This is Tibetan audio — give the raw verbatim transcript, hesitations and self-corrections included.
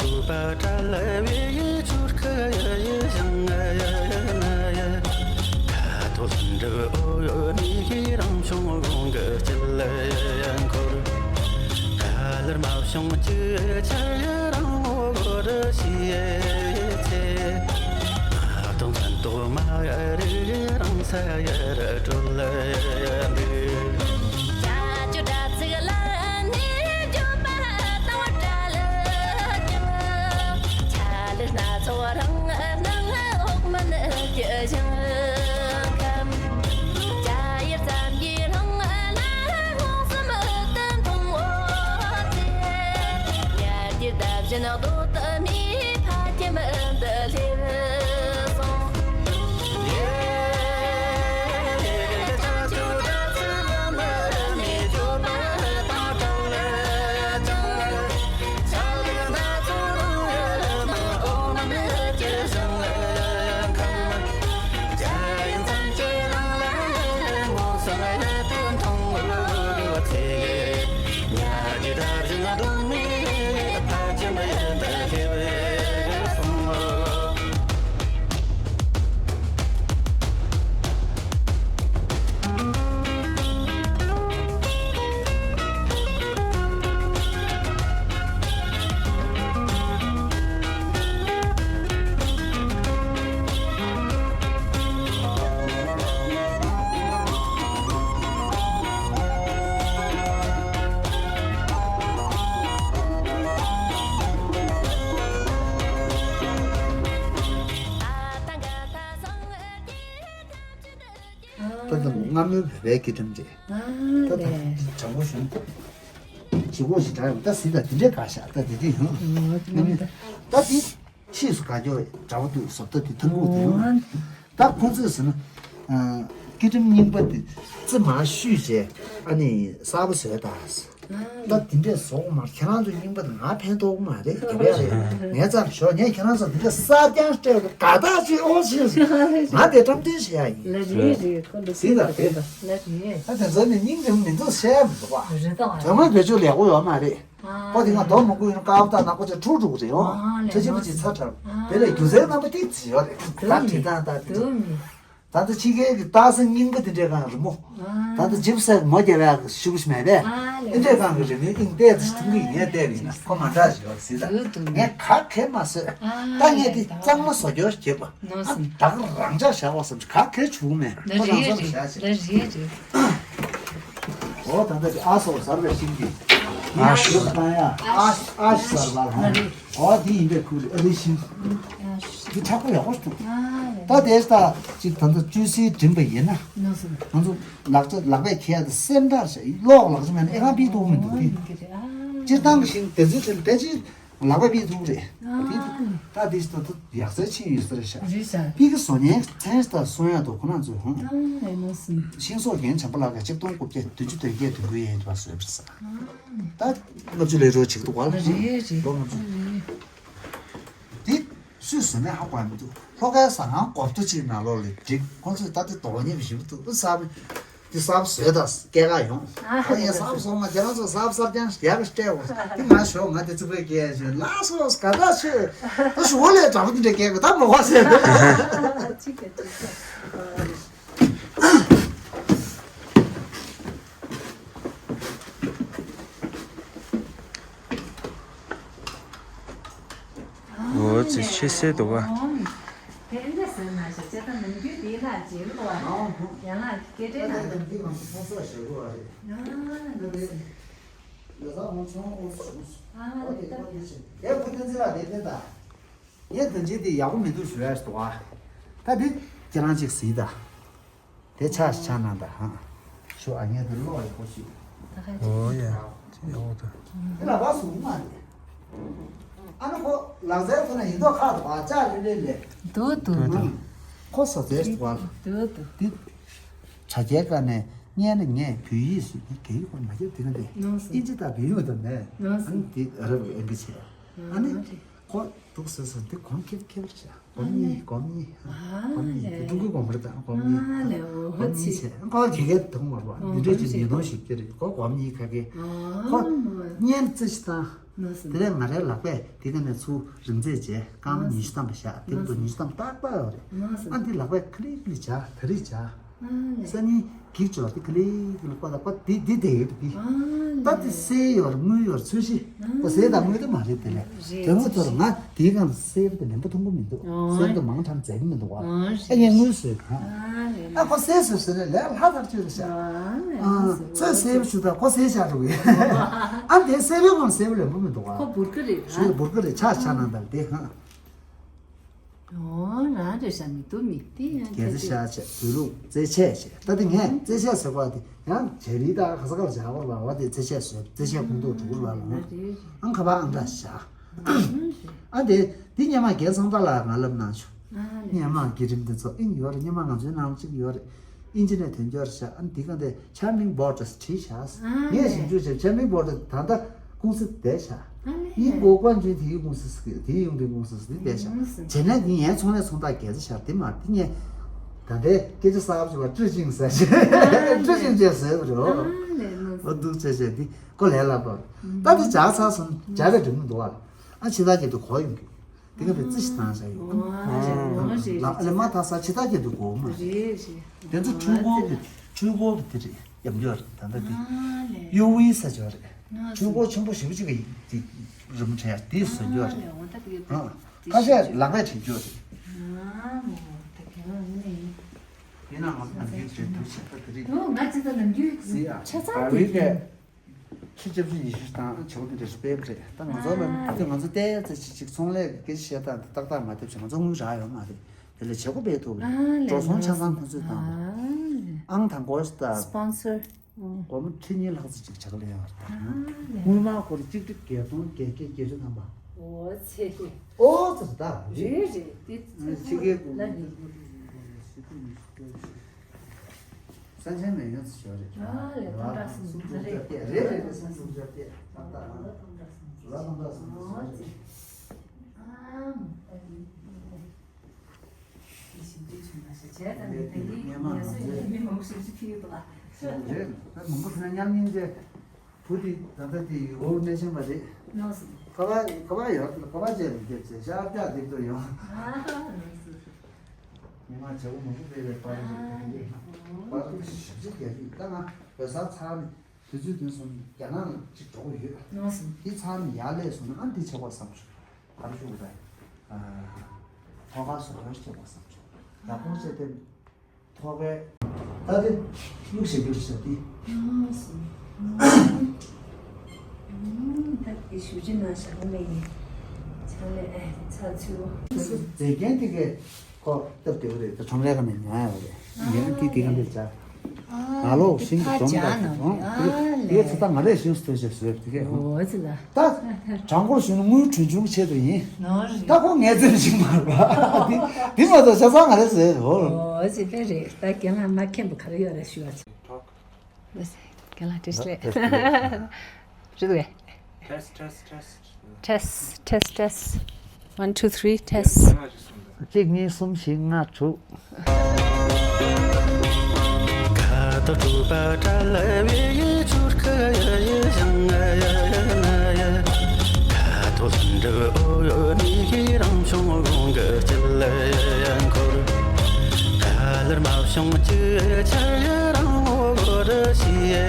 པ་བྲལ་བའི་ཆོས་སྐུ་ཡི་ཞིང་ཡིན། ད་ཐོག་ལྷུན་གྲུབ་འོད་མིག་རང་བྱུང་དབང་གི་དཀྱིལ་འཁོར། ག་ལེར་མ་བྱུང་གཅིག་ཆར་རང་ངོ་རུ་ཤེས་ཚེ། མ་གཏོགས་མཚན་རྟོག་མ་རིག་རང་ས་ཡར་གྲོལ་འདུག །བྱ་སྤྱོད་དྲ་ཚིགས་ལ་ནི་བརྗོད་པ་དང་བྲལ་ཀྱང་། ཆ་ལུགས་སྣ་ཚོགས་རང་སྣང་འོག་མིན་གྱི་ཞིང་ཁམས། བྱ་ཡུལ་ཙམ་གྱི་སྣང་ལ་མངོན་སུམ་དུ་མཐོང་བ་དེ། ཉ་རྒྱུད་བདག་གཞན་གདོད་མའི་ཕ་ཁྱིམ་དུ་སླེབས་སོང་། ད་ལྟ་སྔ་མོའི་བོད་པའི་སྐྱིལ་ཀྲུང་རེད། ཨ་ད་ད་ལས། དྲང་པོ་བྱུང་། ཞི་གོ་ཞིག་དྲག་ཡོང་ད་ཟིན་ད་དེ་འདྲའི་དགའ་ཤག་ད་དེ་དེ་ཡང་། ཨ་ད་དེ་ཕྱིས་སུ་དགའ་སྐྱོ་འདྲ་པོ་འདུག་བཟོ་ལྟ་དེ་ཐུང་ངུ་དེ་ཡང་། ད་ཁོང་ཚོས་ཟེར་ན། སྐྱིལ་ཀྲུང་རྙིང་པ་དེ་རྩི་མ་བཤུས་བྱས་ཨ་ནི་གསར་པ་བཟོས་ད། ད་དེ་འདྲས་བཟོ་གི་མ་རེད། ཁྱེད་རང་ཚོ་རྙིང་པ་དེ་ང་ཕན་ཐོགས་གི་མ་རེད། དེ་འདྲས་རེད། ངའི་རྩར་ཞོག་ངས་ཁྱེད་རང་ཚོ་དེ་འདྲས་གསར་རྐྱང་སྤྲད་དགའ་ཐག་ཆོད་ཨོ་ཞེས་སོ། ང་དེ་བཀྲམ་སྟོན་བྱེད་ཡ་ཡིན། ལ་རེད་རེད། ཁོ་འདུག་ཟིན་ལ་རེད། ལ་རེད། ད་དེ་ཚོ་ནི་སྙིང་རྗེ་མོ་མི་འདུག་བཤད་ཡ་མི་འདུག་བ། རེད་ད་བ། དོན་དངོས་བེད་སྤྱོད་ལེགས་པོ་ཡོད་མ་རེད། ཨ་ཁོ་དེ་ང་རྡོ་མང་པོ་ཡོད་ན་དཀར་པོ་དང་ནག་པོ་ཆ་འཁྲུག་འཁྲུག་རེད་ཡོང་། ཨ་ལས་ཁྲ་ཆེན་པོ་ཅིག་ཚ་དྲགས། ཨ་དེ་ལས་སྒྱུ་རྩལ་རྣམ་པ་ཏིག་ཙི་ཡོད་རེད། ད་དེ་དང་ད་དེ་དང་། ད་ལྟ་ཕྱི་རྒྱལ་གྱི་རྟགས་གསལ་རྙིང་པ་དེ་འདྲའི་སྒང་རི་མོ། ད་ལྟ་ཇིབ་སའི་མོ་རྒྱབ་ཡག་ཤུགས་ཤིག་མེད་པས། ཨེ་འདྲའི་སྒང་གི་རི་མོའི་དབྱིངས་བལྟས་ཚེ་ཐུང་གི་ཡིན་ཡ་བལྟས་པ་ཡིན་ན་ཁོ་མ་འདྲ་ཞིག་ཡོད་ཟེར་ད། ངས་ག་གེ་མ་བཟོས། ད་ངས་དེ་གཙང་མ་བཟོ་སྐྱོར་བྱེད་པ། ཨ་ད་ག་རང་ཅག་བཞག་པ་བསམ་གི་ག་གེ་བྱུང་མེད། ཁོ་རང་ཚོ་ལ་བཞག་བྱེད། ཨོ་ད་ལྟ་དེ་ཨ་སོགས་གསར་པའི་ཤིང་གི། ཨ་ཤི། ཨ་ཤི་གསར་པ་ཧ། ཨོ་དེ་ཡིན་པའི་ཁུག་རེད། ཨ་རིའི་ཤིང་། འདི་མཁྲེགས་པོ་ཡག་པོ་འདུག་ད་དེ་ལྟ་ཅིག་ད་ལྟ་བཅུ་སི་འགྲིམ་པ་ཡིན་ན། ང་ཚོ་ལག་ཆ་ལག་པས་འཁྱེར་ཡ་དེ་སེམས་ཁྲལ་བྱས་གློག་ལག་ཆ་མེད་ན་ཨེ་ཁ་པི་ཐུག་མི་འདུག་གི། སྤྱིར་བཏང་གི་ཤིང་དེ་ཚོའི་ཁྲོད་ལ་ཕལ་ཆེར་ལག་པས་པི་ཐུག་རེད། དེ་ད་དེ་ད་ད་ཡག་རྩལ་ཆེན་ཡོད་ས་རེད་ཤག་རེད་ཤག་པི་གི་བཟོ་ཉན་ཚན་ད་སོན་ཡ་དོ་ཁོ་ན་ཚོས་ཧོང་། ཤིང་བཟོ་རྒན་བྱམས་པ་ལགས་ཀྱིས་ཆིག་སྟོང་དགུ་བརྒྱ་བདུན་ཅུ་དོན་བརྒྱད་དོན་དགུའི་ཡན་དུ་བ་བཟོས་པ་རེད་ས། ད་ལྔ་བཅུ་ལས་རོགས་ཅིག་འདུག་བ་ལ། རེད་རེད། ལོ་ལྔ་བཅུ། རེད། འདི་སུས་བཟོས་མེད་ཧ་གོ་ཡ་མི་འདུག་ལྷོ་ཁའི་ཟ་ཁང་གོབ་ཏོ་ཅིག་ནང་ལོགས་ལ་འགྲིག་ཁོང་ཚོས་ད་དེ་དོ་མཉམ་ཞིག་འདུག་ཨུ་གསར་པ་འདི་གསར་པ་བཟོས་ད་སྐད་ག་ཡོང་། ཨ་ཡ་གསར་པ་བཟོ་མ་ཁྱེད་རང་ཚོ་གསར་པ་གསར་རྐྱང་ཡག་གི་སྤྲད་འོང་། འདི་ང་ཞོག་ང་དེ་ཙི་པའི་སྐད་ཞོད་ལ་སོ་ག་ད་ཆོས་ད་ཞུ་བ་ལས་དྲག་པོ་འདི་འདྲ་སྐད་གི་ད་མོ་བ་ཟེར། འོ་ཙི་ཆེ་སེ་འདུག་ག་དེ་འདྲ་ཟེར་ན་ཞེ་ཅེ་ད་ནམ་རྒྱུན་དེའི་ལ་རྗེས་ལོ་བ་ཡང་ལ་སྐད་སྒྲའི་ནང་དུ་འདི་ང་ཚོ་ཕོ་སོགས་ཞེ་དགུ་བ་རེད། ཡ་ལ་ས་ཧོང་ཆུང་ཨོ་སུ་བྱུང་སོང་། ཨོ་དེ་ཁོ་དེ་ཆེ་དེ་བུ་བསྟན་འཛིན་ལ་དེ་བསྟན་ད། ངས་དོན་ཆེན་དེ་ཡག་པོ་མི་འདུག་ཞུ་ཡ་ཞིག་འདུག་ག་ད་དེ་ཁྱེད་རང་ཅིག་གཟིགས་ད། དེ་ཆ་ཆ་ན་ད་ཧ། ཞུ་ཨ་ངས་དེ་ཀློག་ཡག་པོ་ཞིག་ཨོ་ཡ། ཅི་ཡག་པོ་འདུག་དེ་ལ་བ་སུ་མ་རེད། ཨ་ནི་ཁོ་ལག་རྩལ་ཁོ་ན་ཡིན་མདོག་ཁ་དོག་ཨ་ཅག་ལེ་ལེ་ལེ། འདུག་འདུག་འདུག་ཁོ་བཟོ་རྩལ་ཞིག་འདུག་ག་དེ་དྲ་རྒྱའི་སྒང་ནས་བརྙན་ལ་ངས་བོད་ཡིག་བཟོས་ནས་རྒྱ་ཡིག་ཁོ་མ་ཁྱབ་དེ་ན་དེ། ཨིན་ཇི་དང་བོད་ཡིག་དང་མེད། ཨ་ནི་དེ་ཨ་རབ་ཨེམ་བི་བྱས། ཨ་ནི། ཁོ་འདུག་ཟེར་སོང་། འདི་སྒོམ་ཁེབ་ཁེབ་རེད་ཤག་སྒོམ་གཉིས། སྒོམ་གཉིས། སྒོམ་གཉིས། ཀྲུང་གོའི་དགོན་པ་རེད། ད་སྒོམ་གཉིས། སྒོམ་གཉིས་བྱས། ཁོ་དགེ་རྒན་མཐོང་བར་བ། འདི་འདྲས་ཀྱི་ཉིས་སྟོང་ཞིག་སྐྱེ་རེད། ཁོ་སྒོམ་གཉིས་ཁ་སྐད། ཁོ་བརྙན་རྩེ་ཞིག་བཏང་། དེ་ལས་ང་རའི་ལག་པས་དེ་ག་ནས་ཚུར་རིང་ཚད་བྱས། རྐང་ཉི་ཤུ་ཐམ་པ་བཞག་དེ་ཚོ་ཉི་ཤུ་ཐམ་ཏག་ཏག་ཡོད་རེད། ཨ་འདི་ལག་པས་ཁ་ལིག་ལིག་བྱ། ད་རིག་བྱ། སང་ཉིན་གེགས་ཅོག་དེ་ཁ་ལིག་ལིག་པ་ལ་པ་དེ་དེ་དེ་ཡོད་དེ། ད་དེ་གསལ་ཡོད་རེད། དངུལ་ཡོད་རེད། ཚོས་གཞི། ཁོ་གསལ་དང་དངུལ་དེ་མ་རེད། དེ་ལས་དོན་དངོས་ཐོག་ང་དེའི་སྒང་གསལ་པོ་དེ་ལེན་པོ་མཐོང་གི་མི་འདུག་གསལ་པོ་དེ་མང་དྲགས་མཛད་ཀྱི་མི་འདུག་བ། ཨ་ངས་དངུལ་བཟོས་གང་། ཨ་ཁོ་གསལ་བཟོས་ཟེར་ནས་ལས་ལྷ་ཐར་ཆོད་རེད་ཤག་ཚོས་གསལ་པོ་ཞུ་དང་ཁོ་གསལ་ཆགས་འགྲོ་གི། ཨ་དེ་གསལ་པོའི་སྒང་གསལ་པོ་ལེན་པོ་མི་འདུག་བ། ཁོ་འབུར་གི་རེད། ཞུ་འབུར་གི་རེད། ཆགས་ཆགས་ནང་ལྟར་དེ་ཧང་། ཨོ་རང་རེད་ཤག་མི་འདུག་མི་དེ་ཡང་སྐད་ཆ་བཤད་བྱས་དུས་ལུགས་རྩེད་ཆས་བྱས། ད་དེ་ངས་རྩེད་ཆས་ཟེར་བ་དེ་ཡང་བྱ་རིལ་དང་ག་ས་ག་ལ་བྱ་བར་བ་བ་དེ་རྩེད་ཆས་བཟོས། རྩེད་ཆས་ཁོང་ཏོག་གྲུ་གུར་བ་ལ་ཨང་ཁ་པར་ཨང་གྲངས་བཞག་ཨ་དེ་དེ་སྔོན་མ་རྒན་བསམ་རྟ་ལགས་ང་ལབ་གནང་བྱུང་། སྔོན་མ་བརྒྱུད་རིམ་དེ་ཚོ་ཨིན་ཡོད་རེད། སྔོན་མ་ང་ཚོའི་ནང་གཅིག་ཡོད་རེད། ཨིན་ཇི་ནས་དོན་འཁྱོལ་བྱས། ཨ་འདི་ག་འདི་Charming Borders བྲིས་བཞག་ངས་ཞིབ་འཇུག་བྱས། Charming Borders ད་ལྟ་ཀུང་སི་བསྡད་བཞག་ཨིན་གོ་ཀོན་ཇུན་དེའི་ཀུང་སི་ཟེར་གི། དེའི་ཡོང་དུས་ཀུང་སི་ཟེར་དེ་བསྡད་བཞག་བྱས་ན་འདི་ངའི་ཚོང་ལས་ཚོང་རྟགས་སྒེར་ཚ་ཤར་དེ་མ་དེ་ངས་ད་ལྟའི་སྐད་ཆ་གསར་པ་ཞིག་པ་ཀྲི་ཅིང་ཟེར་ཞིག་ཀྲི་ཅིང་ཅེས་ཟེར་བ་རེད། ཨོ་འདུག་བྱས་བྱས་འདི་ཀོ་ལས་སླ་པ་ད་འདི་ཇག་ཚར་སོང་། ཇག་པའི་འགྲིག་མི་འདུག་ཨ། ཨ་ཕྱི་ཐག་གི་དུ་གོ་ཡོང་གི་དེ་ག་བའི་རྩི་ཞིག་བཏང་བཞག་ཡོད། ཨ་ལས་མ་ཐག་ས་ཕྱི་ཐག་གི་དུ་གོ་མ་རེད། དེ་ཚོ་འཕྲུལ་འཁོར་གི་འཕྲུལ་འཁོར་གི་དེ་རེད། ཡམ་ཡོད་རེད། ད་ལྟ་དེ་ཡུ་ཝི་ས་ཅོ་རེད། འཕྲུལ་འཁོར་ཆེན་པོ་ཞེ་པོ་ཅིག་གི་དེ་རུམ་ཁྲལ་དེ་བཟོ་རྒྱུ་རེད། ཁ་ཤས་ལག་པས་བྲིས་རྒྱུ་རེད། ཡིན་ན་ང་ཚོ་ནམ་རྒྱུན་བྲིས་འདུག་བྱས་ད་དེ་རེད། ང་ཚོ་ད་ནམ་རྒྱུན་ཆ་ཚང་དེ་རེད། ཁྲི་ལྔ་བཅུ་ཉི་ཤུ་དང་བྱེད་སྒོ་དེ་འདྲ་སྤེལ་བ་རེད། ད་ང་ཚོ་ལ་ཨ་དེ་ང་ཚོ་ལྟའི་ཚེ་ཅིག་ཅིག་ཚོང་ལས་ཀྱི་སྐད་ཆ་བཤད་སྟངས་དེ་ཏག་ཏག་མ་ཐེབས་ཤིང་ང་ཚོ་དངུལ་རག་ཡོད་མ་རེད། དེ་ལས་བྱེད་སྒོ་སྤེལ་ཐུབ་རེད། ཨ་ལས་འགྲོ་སོང་ཆ་ཚང་ཁོ་ཚོས་བཏང་རེད། ཨ་ལས་ཨང་དང་སྒོར་ད་སི་པོན་སར་སྒོར་མོ་ཁྲི་གཉིས་ལྷག་ཙམ་ཅིག་ལེན་ཡོད་རེད། ཨ་ལས་དངུལ་སྨར་སྒོར་གཅིག་ཁྲི་བརྒྱད་སྟོང་བརྒྱད་བརྒྱད་བརྒྱད་ཁྲི་ཐམ་པ། ཨོ་ཚེ་གི་ཨོ་ཙི་ད་རེད་རེད་དེ་ཕྱི་རྒྱལ་གོང་ལ་ནི། ས་ཆེན་མེད་ཡོད་ཚེ་ཞོར་རེད། ཨ་ལས་སྟོང་ཕྲག་སུམ་ཅུ་རེད། རེད་རེད་རེད། སུམ་ཅུ་རེད། ཏག་ཏག་ཨ། ལ་སྟོང་ཕྲག་སུམ་ཅུ་རེད། ཨ་མ་ད་དེ་ཞིབ་འཇུག་བྱུང་ན་ཞེས་བྱས་ཙང་ནས་ད་གིན་ངལ་གསོ་ཡིན་མི་མང་པོ་ཞིབ་འཇུག་ཁྱེར་ཡོད་པ་ལ། རེད། ད་མང་པོ་ཟེར་ན་མཉམ་ཉིན་ཅེ། བུ་དེ་ད་ལྟ་དེ་ཡུལ་སྐོར་སྣེ་ཤན་པ་རེད། ནོ་སི། ཁ་པར་ཁ་པར་ཡོད། ཁ་པར་བཅས་ལ་རྒྱབ་བྱས་ཤར་རྒྱག་སྡེབ་ཏུ་ཡོང་། ཨ་ནོ་སི། མི་མང་བྱེད་སྒོ་མང་པོ་སྤེལ་བའི་པར་རེད། པར་ཞིབ་ཞིབ་རྒྱག་གི་ད་ང་བོད་ས་ཚར་ནས་དུས་ཚོད་དུས་སོང་རྒྱ་ནག་ལ་ཅིག་འགྲོ་གི་ཡོད། ནོ་སི། དེ་ཚར་ནས་ཡར་སླེབས་སོང་ན་ཨ་འདི་བྱེད་དགོས་བསམ་བྱུང་། ག་རེ་ཞུ་དགོས་རེད། ཨ་ཐོག་ཁ་བཟོ་རོགས་བྱེད་དགོས་བསམ་བྱུང་། ཡག་པོ་བྱས་ཏེ། ཐོག་པའི་ད་དེ་ལུག་ཞིག་སྒྱུར་བྱ་དེ། ད་དེ་ཞུ་ཅི་ན་ཞག་མེད་ཡིན། ཆ་ལེ་ཨེ་ཚ་ཚུལ། མཛེས་རྒྱན་དེ་གས་ཁོ་སྟབས་བདེ་བོ་རེད། ད་ཁྲོམ་རའི་ཁ་ནས་ཉོ་ཡ་རེད། ཉོས་ན་དེ་དེ་ག་འདྲ་བྱ། ང་ལོ་ཤིང་གི་འཛོམས་དང་དེ་ཚོ་ད་ང་རས་ཤིང་སྟོན་བྱས་བཟོས་དེ་གས། ད་གྲང་འཁོར་བྱུང་ན་དངུལ་གྲོན་ཆུང་ཆེད་དུ་ཡིན། ནོར་རེད། ད་ཁོ་ངལ་རྩོལ་ཞིག་མ་རེད་པ། འདི་འདི་མ་གཏོགས་ཆ་ཚང་ང་རེ་ཟེར་རོ། ཨོ་ཙི་དཔེ་རེད། ད་རྒན་ལགས་མ་མཁྱེན་པ་ག་རེ་ཡོད་རེད་ཞུ་བ་ཚེ། རྒན་ལགས་བཀྲ་ཤིས་བདེ་ལེགས། རེད་འདུག་གས། Test, test, test. Test, test, test. One, two, three, test. གཅིག་གཉིས་གསུམ་བཞི་ལྔ་དྲུག